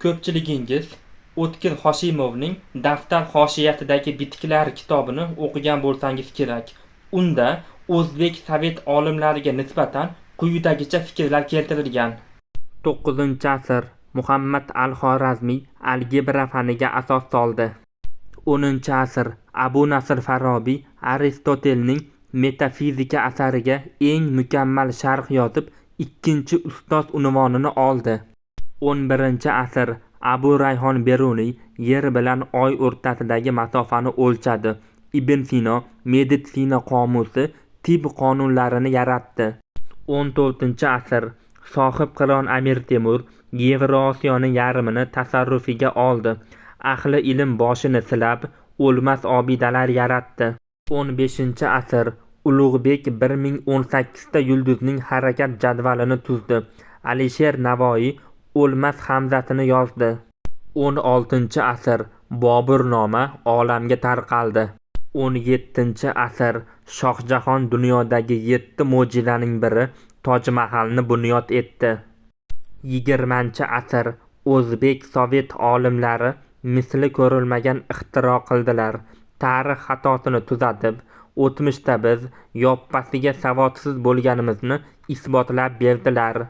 Ko'pchiligingiz O'tkir Hoshimovning "Daftar hoshiyasidagi bitiklar" kitobini o'qigan bo'lsangiz kerak. Unda o'zbek sovet olimlariga nisbatan quyidagicha fikrlar keltirilgan. 9-asr. Muhammad al-Xorazmiy algebra faniga asos soldi. 10-asr. Abu Nasr Farobiy Aristotelning "Metafizika" asariga eng mukammal sharh yozib, ikkinchi ustoz unvonini oldi. 11-asr. Abu Rayhon Beruniy Yer bilan Oy o'rtasidagi masofani o'lchadi. Ibn Sino "Meditsina qomusi", tib qonunlarini yaratdi. 14-asr. Sohibqiron Amir Temur Yevrosiyoning yarmini tasarrufiga oldi. Ahli ilm boshini silab, o'lmas obidalar yaratdi. 15-asr. Ulug'bek 1018 ta yulduzning harakat jadvalini tuzdi. Alisher Navoiy o'lmas Hamzasini yozdi. 16-asr. Boburnoma olamga tarqaldi. 17-asr. Shohjahon dunyodagi yetti mo'jizaning biri Toj Mahalni bunyod etdi. 20-asr. O'zbek sovet olimlari misli ko'rilmagan ixtiro qildilar. Tarix xatosini tuzatib, o'tmishda biz yoppasiga savodsiz bo'lganimizni isbotlab berdilar.